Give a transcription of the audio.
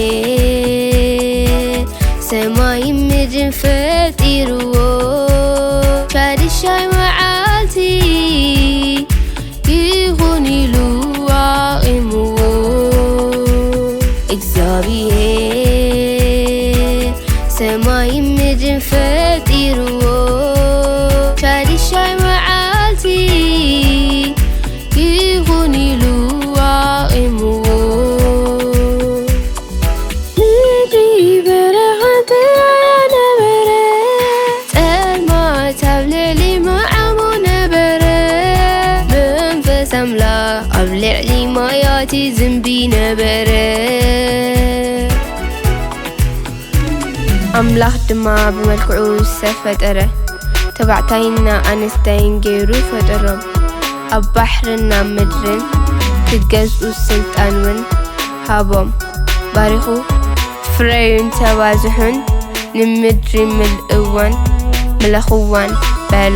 እግዚኣብሔር ሰማይን ምድርን ፈጢርዎ፣ ሻድሻይ መዓልቲ ይኹን ኢሉ ኣቒምዎ። እግዚኣብሔር ሰማይን ምድርን ፈጢርዎ፣ ሻድሻይ መዓልቲ ይኹን ኢሉ ኣቒምዎ። ምድሪ በረኻ ትረኣ ነበረ፣ ጸልማት ኣብ ልዕሊ መዓሞ ነበረ። መንፈስ ኣምላኽ ኣብ ልዕሊ ማያት ዝንቢ ነበረ። ኣምላኽ ድማ ብመልክዑ ሰብ ፈጠረ፣ ተባዕታይና ኣንስታይን ገይሩ ፈጠሮም። ኣብ ባሕርን ኣብ ምድርን ክገዝኡ ስልጣን እውን ሃቦም። ባሪኹ፣ "ፍረዩን ተባዝሑን፣ ንምድሪ ምልእዋን፣ ምለኽዋን" በሎ።